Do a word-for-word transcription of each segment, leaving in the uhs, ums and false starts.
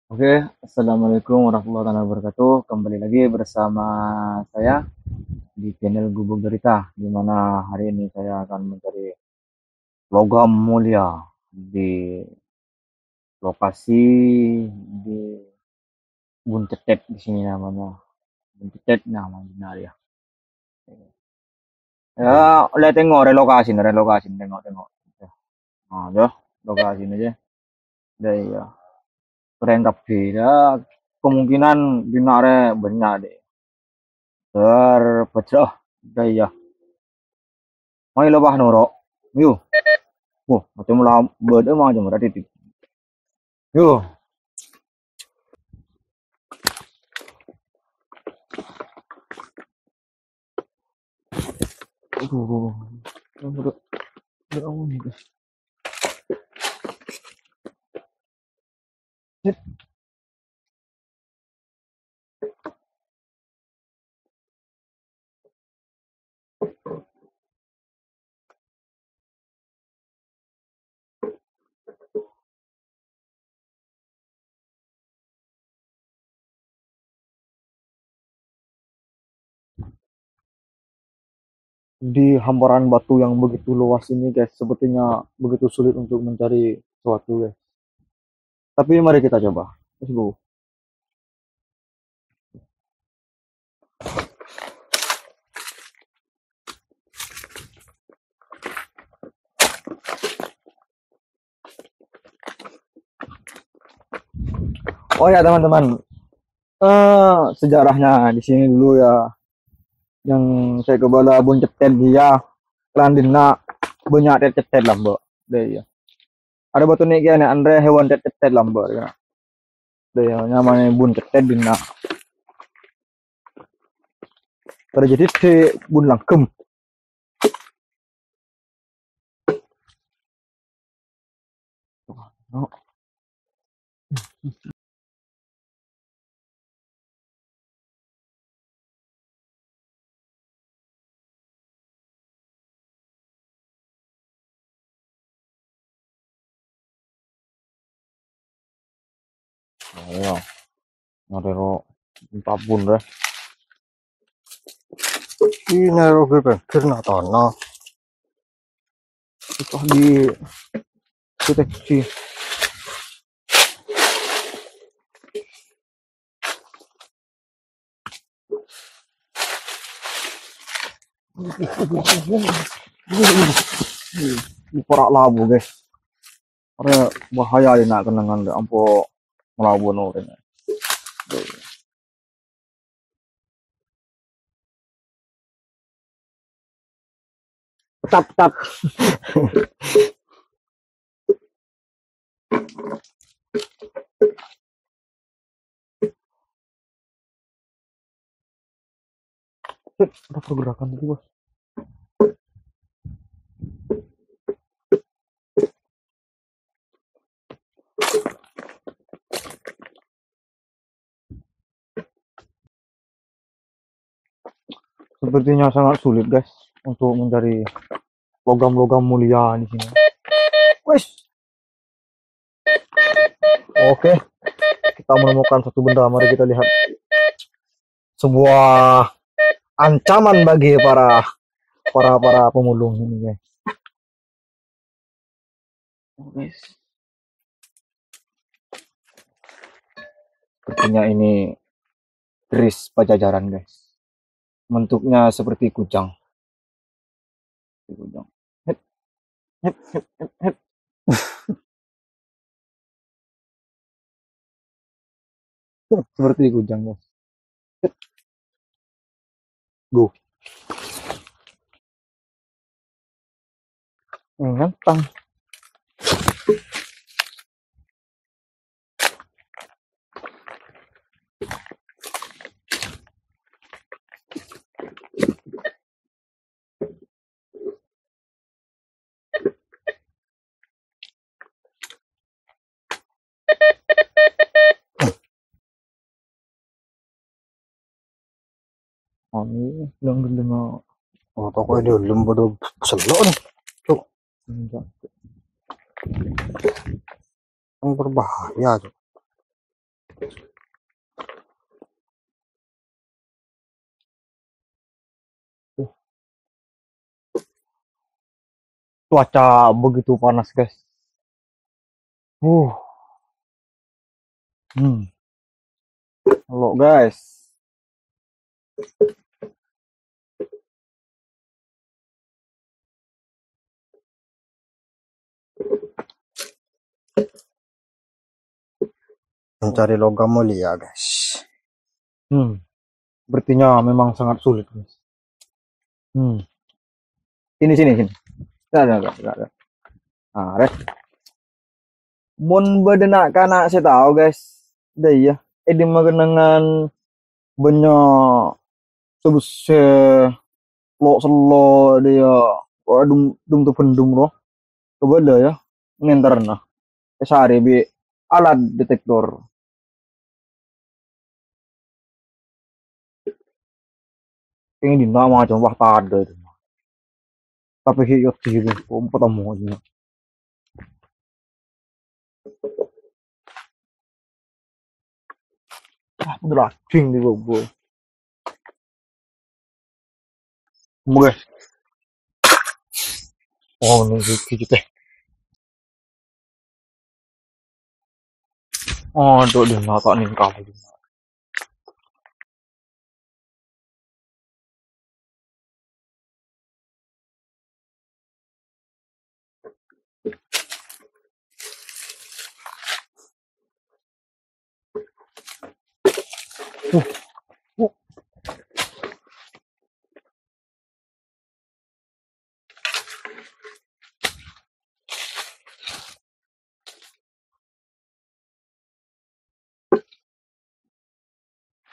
Oke, assalamualaikum warahmatullahi wabarakatuh. Kembali lagi bersama saya di channel Gubuk Derita, di mana hari ini saya akan mencari logam mulia di lokasi di Bun Cetet di sini namanya. Bun Cetet namanya benar ya. Ya, oleh tengok relokasi, relokasi, tengok-tengok. Nah, tuh, lokasi aja. Dah iya. Keren kabeh. Ya, kemungkinan dinare banyak deh. Terpecah. Dah iya. Mai lo bah noro. Yo. Wah, macam lah beda macam berarti. Yo. Aduh, aduh, aduh, aduh, aduh. Di hamparan batu yang begitu luas ini, guys, sepertinya begitu sulit untuk mencari sesuatu, guys. Tapi mari kita coba. Let's go. Oh ya, teman-teman. Eh, sejarahnya di sini dulu ya. Yang saya kebala Bun Cetet dia. Kelandinna banyak cetet-cetet lah, Mbok. Deh, iya. Ada batu nih, kene, andre hewan cetet-cetet lah, Mbok, ya. Deh, ya, namanya Bun Cetet dinna. Terjadi di Bun Langgem. Ayo, ngarero tabun deh. Ini nero gue pengen na tanah. Kita di deteksi. Ini perak labu, guys. Ada bahaya ini nak kenangan deh. Ampo melabu no ini. Tetap, tetap. Ada pergerakan itu, Bos. Sepertinya sangat sulit, guys, untuk mencari logam-logam mulia di sini. Wes. Oke, kita menemukan satu benda. Mari kita lihat. Sebuah ancaman bagi para, para, para pemulung ini, guys. Guys. Sepertinya ini keris Pajajaran, guys. Bentuknya seperti kujang. Seperti kujang. Hep, hep, hep, hep, hep. Seperti kujang, guys. Go. Ngentang. Ani, yang gelem, oh, pokoknya dia gelem pada selok nih. Cuk. Enggak. Kan berbahaya, Cuk. Cuaca begitu panas, guys. Uh. Hmm. Halo, guys. Mencari logam mulia, guys. Hmm. Sepertinya memang sangat sulit, guys. Hmm. Sini, sini, sini. Enggak, enggak, enggak, enggak. Nah, rek. Mon bâdâ na'-kana' sè tao, guys. Dâ' iyâ. È dimma kennengngan bânnya' sebessè lo'-sello' dâ' iyâ. Wah, dum, dum tu bendum roh. Kabâlâ, yâ. Ngenterna. Èsarè bi' alat detektor. Kèng dinna' macem wah tadâ' itu. Tapè ghi' yo diri, kok empat tamo aja. Ah, bener rajing di bobo. Oke. Oh, ini gigi teh. Oh, aduh, dia nggak tak nih kamu.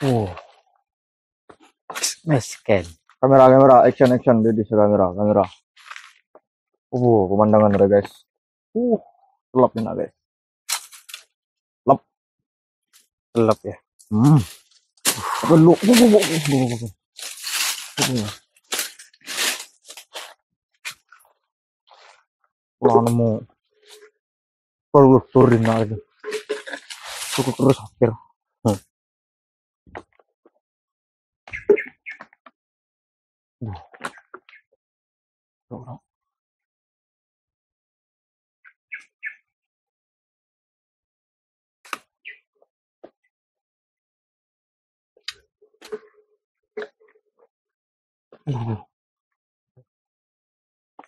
Uh. Mesken. Kamera, kamera, action, action, di, di kamera, kamera. Uh, pemandangan ada, guys. Uh, gelap ini, guys. Gelap. Gelap ya. Hmm. Gelap. Uh, uh, uh, uh, uh, uh. Uh. Wah, nemu. Kalau turin aja. Cukup terus akhir. Hmm.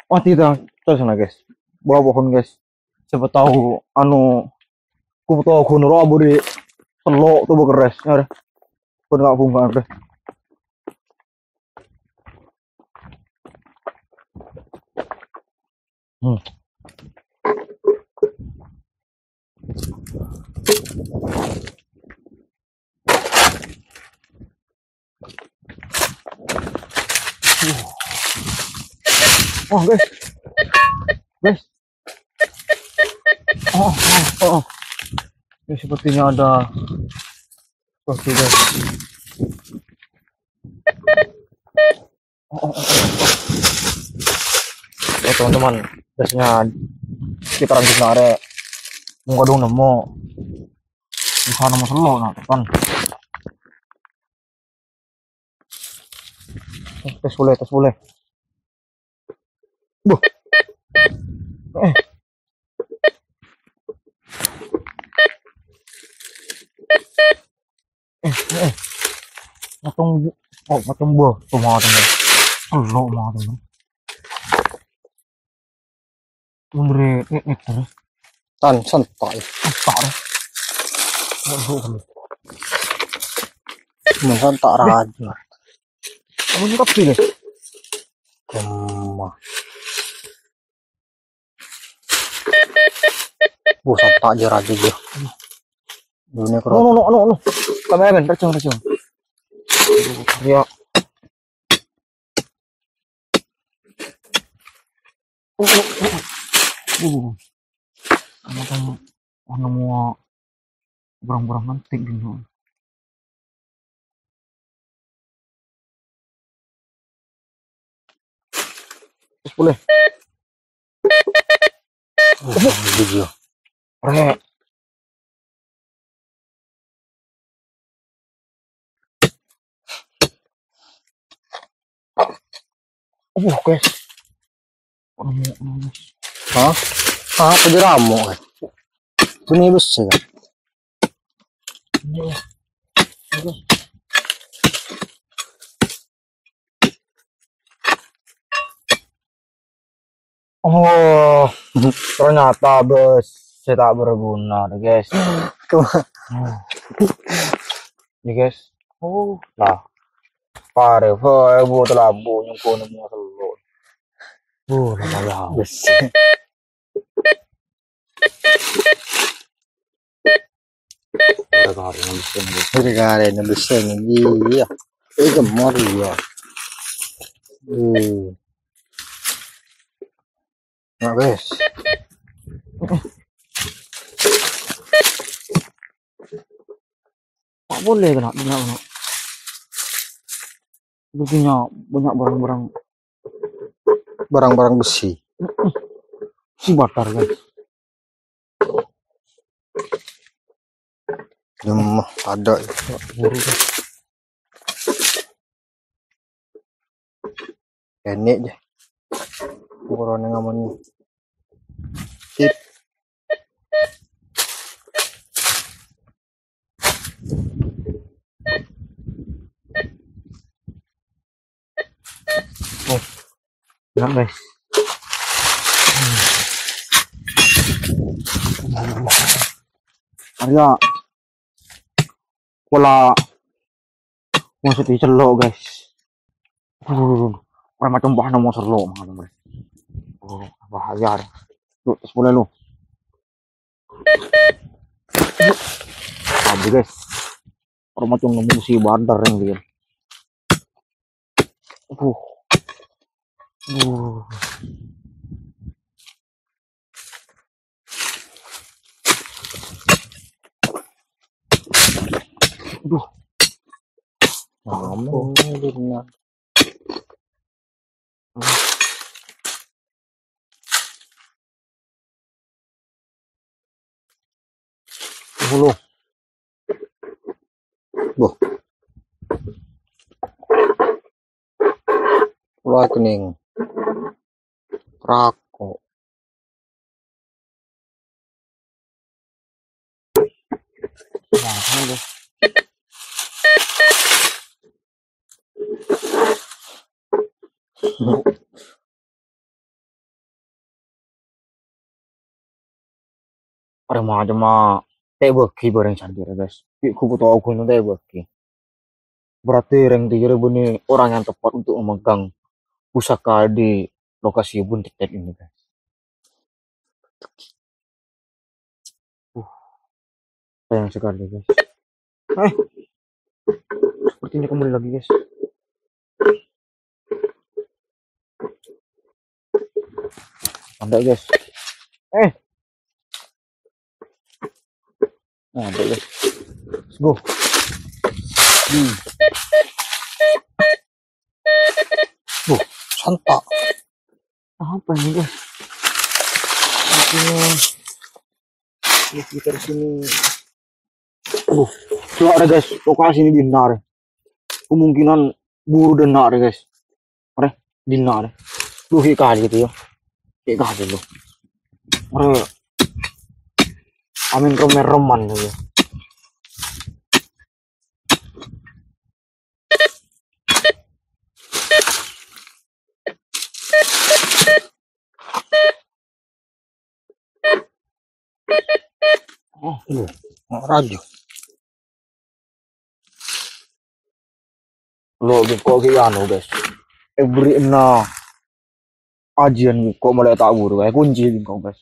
Wah, tidak, terus sana, guys. Bawah pohon, guys. Siapa tahu, anu, ku tahu gunung roh budi selok tuh bekeres, ya. Pun nggak bunga deh. Hmm. Oh, guys. Guys. Oh, oh, oh. Ini sepertinya ada. Oke, guys. Oh, oh, oh, oh. Oh, teman-teman, biasanya sekitaran sini ada. Mung kadung nemu. Bisa nemu selok, nah, tekan. Tes boleh, tes boleh. Buh. Eh. Eh, eh. Matong bu-, oh, matong buah. Tuh, matong buah. Selok, matong buah. Mundre, eh, eh, terus. Tan, sentak ya. Sentak ya. Waduh, kamu. Ini sentak raja. Kamu ini kopi deh. Kemah. Buset, tak ajar aja dia. Dunia keras. No, no, no, no, no. Kameramen, rejang, rejang. Aduh, ya. Oh, oh, oh. Uh. Ana kan, oh, nemu orang-orang nanti gitu. Terus boleh. Oh, gitu. Rek. Uh, guys. Hah? Hah? Apa jeramo, guys? Ini besi, kan? Oh, ternyata besi tak berguna, guys. Tuh. Ya, guys. Oh, nah. Pare, wah, buat lampu nyungkun semua selo. Oh, lumayan. Besi. Gara-gara yang besi, guys. Gara-gara yang besi, iya. Eh, gemar, iya. Hmm. Nah, guys. Tak boleh kena, kena, kena. Itu punya banyak barang-barang. Barang-barang besi. Si bakar, guys. Lemah, ada. Buru, guys. Ini aja. Ukurannya ngamon. Tip. Oh, enak, guys. Arya pola maksud dicelok, guys. Aduh, orang macam bahan mau serlo, macam, guys. Oh, bahaya. Lu tes boleh lu. Tadi, guys. Orang macam nemu si bandar yang dia. Aduh. Aduh. Aduh. Lama ini, Lina. Sepuluh. Boh. Keluar kening. Rako. Nah, ini, guys. Arèya macemma tè' bâgi bhâreng sandhirâ, guys. Ghi' ghubhu tao ghun tè' bâgi. Berarti rèng tèyarè bânnè orang yang tepat untuk memegang pusaka di lokasi buntet ini, guys. Uh, sayang sekali, guys. Eh, sepertinya kembali lagi, guys. Ada, guys. Eh. Nah, ada, guys. Let's go. Hmm. Tuh, santak. Apa ini, guys? Ini, ini sekitar sini. Aduh, coba ada, guys, lokasi ini dinna' rè. Kemungkinan buru dinna' rè, guys. Rè, dinna' rè. Duh, kayak kali gitu ya. Kayak kali lo. Rè, amin remen-remen gitu. Oh, iya. Nggak raja. Lo, bengkok ke anu, guys. Eh, beri ena. Ajian bengkok mulai tak buru, eh, kunci bengkok, guys.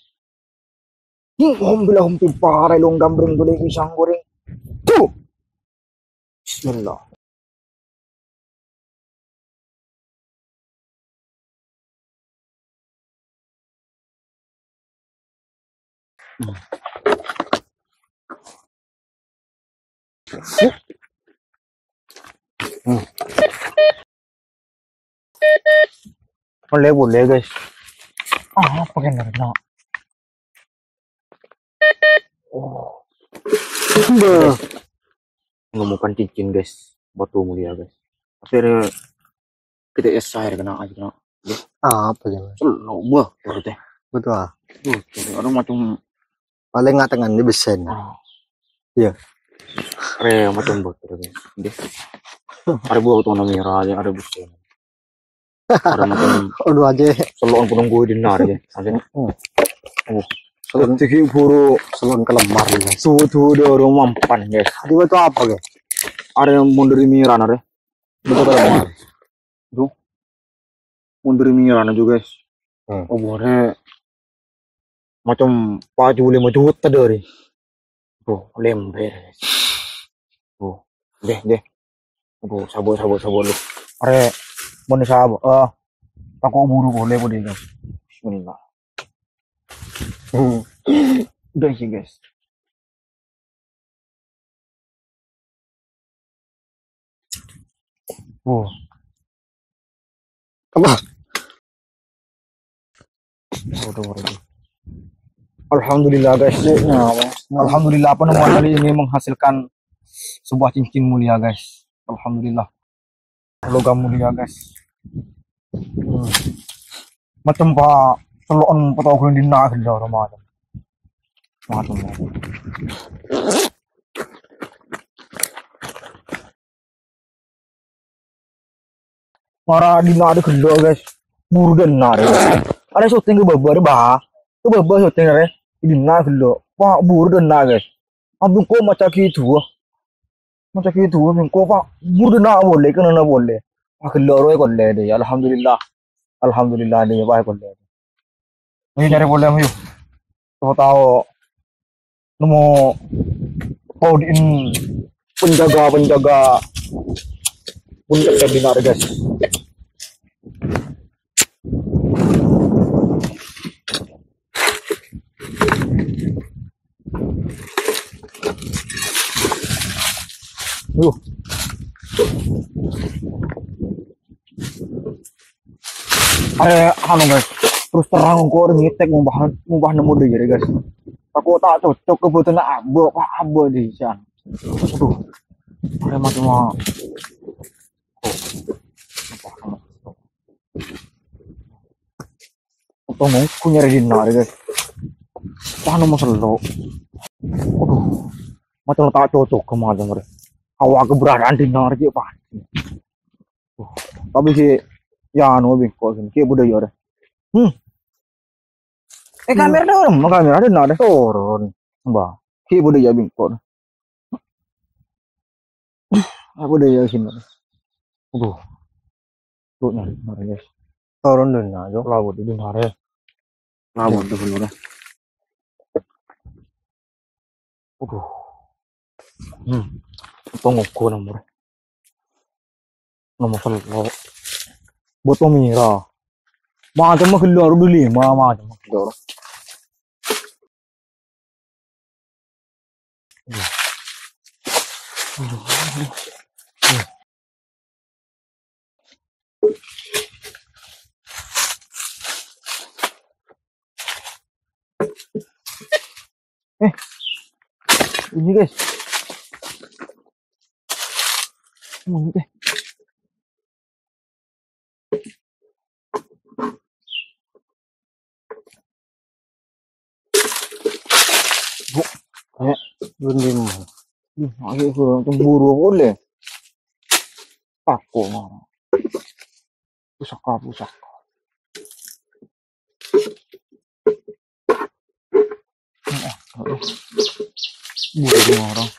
Hmm, hom bila hom pimpara long gambreng boleh pisang goreng. Tuh. Bismillah. Hmm. Boleh, boleh, guys. Ah, apa yang nak? Oh. Guys, menemukan cincin, guys. Batu mulia, guys. Akhirnya kita ya, saya kena aja, kena. Apa ya? Sello', wah, berarti. Betul, ah. Betul, ada macam. Paling ngatengan di besen. Oh. Iya. Re, macam betul, ya. Deh. Ada buah tuh namanya raja, ada besen. Ada macam. Aduh, aja. Sello' penunggu di nar, ya. Aja. Hmm. Oh. Sello' tinggi buru. Sello' kelemar, ya. Tuh, tuh, udah, udah mampan, guys. Tadi itu apa, guys? Ada yang mundur di Miran, ada. Betul kelemar. Tuh. Mundur Miran juga, guys. Hmm. Oborè macam paju lima juta dari. Tuh, lember. Tuh, deh, deh. Aduh, sabo, sabo, sabo lu. Are, mana sabo? Eh, tako buru boleh, boleh, guys. Bismillah. Udah sih, guys. Oh. Apa? Waduh, waduh. Alhamdulillah, guys. Alhamdulillah, penemuan kali ini menghasilkan sebuah cincin mulia, guys. Alhamdulillah. Logam mulia, guys. Hmm. Macam pa sello'an patoghun dinna' ghellâ' roma. Macam. Mara dinna' ghellâ', guys. Buru dinna', guys. Arè syuting ka bâbâ, arè, bah. Ka bâbâ syuting, arè. Dinna' ghellâ'. Wah, buru dinna', guys. Ampon ko' maca gitu, wah. Maca gitu, bengko, Pak. Buru na' boleh, kena na' boleh. Wah, ghellâ' rowa kollè, deh. Alhamdulillah. Alhamdulillah, deh, wah, kollè. Ayo cari boleh, ayo. Tao-tao nemu kodi'in penjaga-penjaga pun terjadi, guys. Yuh. Arè, anu, guys. Terus terang, engko' arè ngetek ngobâ, ngobâ nemu dâ' iyâ, guys. Tako' ta' cocok ka bâdânna abâ', Pak, abâ' dhisân. Aduh. Arè, macem, Pak. Apa ngongkon nyarè dinna' arè, guys? Wah, nomer sello'. Aduh, macem ta' cocok ka macem arè. Awak keberadaan dinna' arè cè' pati. Aduh, tapè sè, ya, anu, bengko sini. Cè' budaya arè. Hmm. Eh, kamera dong, kamera dinna' arè toron. Mbah, cè' budaya bengko. Apa dâ' iyâ sini? Aduh. Tuh, nah, nah, guys. Toron dâ' nah, Jo. Laut itu, nah, ya. Laut itu, bener, ya. Aduh. Hmm. Apa ngoko nomer? Nomer sello'. Bâto mèra. Macem ghellâ' rowa, lima macem ghellâ'. Eh, ini, guys. Ini, guys. Bu, eh, belum. Ih, ayo, cemburu boleh. Tako', mara. Pusaka, pusaka. Buru orang.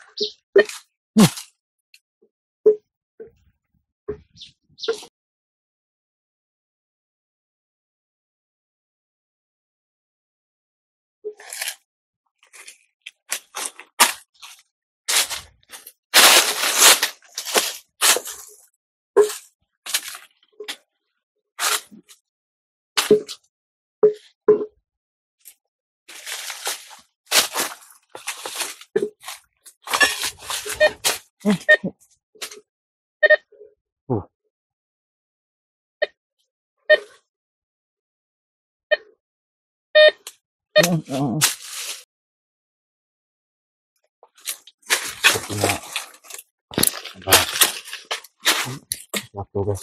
Waktu, guys.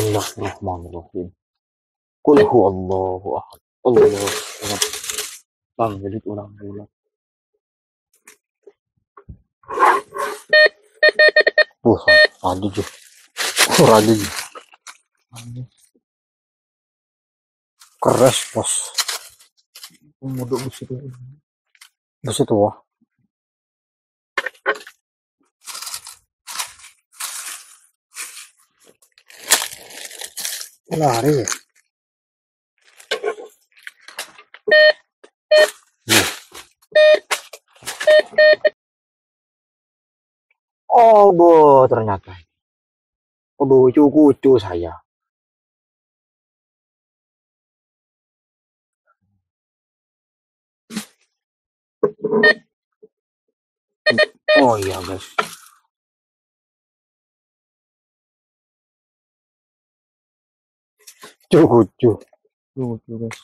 Bismillahirrahmanirrahim. Qul huwallahu ahad. Allahu samad. Lam yalid wa lam yulad. Wah, ada je. Ora ada je. Keras, Bos. Modok besi tuwa. Besi tuwa. Lari ya? Nih. Oh, bo, ternyata. Aduh, cucu saya. Oh iya, guys. Cucu. Cucu, guys.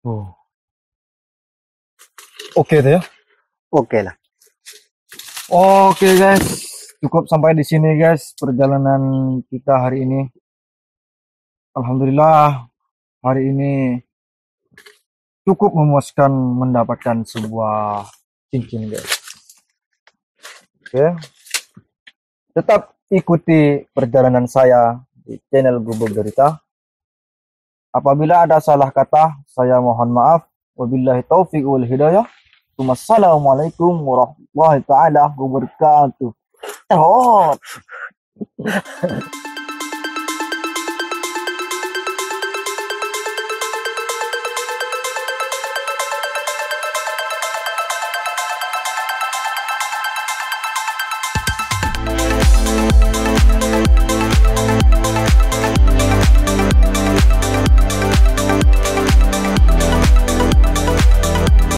Oh. Oke tuh ya. Oke lah. Oke, guys, cukup sampai di sini, guys, perjalanan kita hari ini. Alhamdulillah, hari ini cukup memuaskan mendapatkan sebuah cincin, guys. Oke. Tetap ikuti perjalanan saya di channel Gubuk Derita. Apabila ada salah kata, saya mohon maaf. Wabillahi taufiq wal hidayah. Wassalamualaikum warahmatullahi taala wabarakatuh. Tot.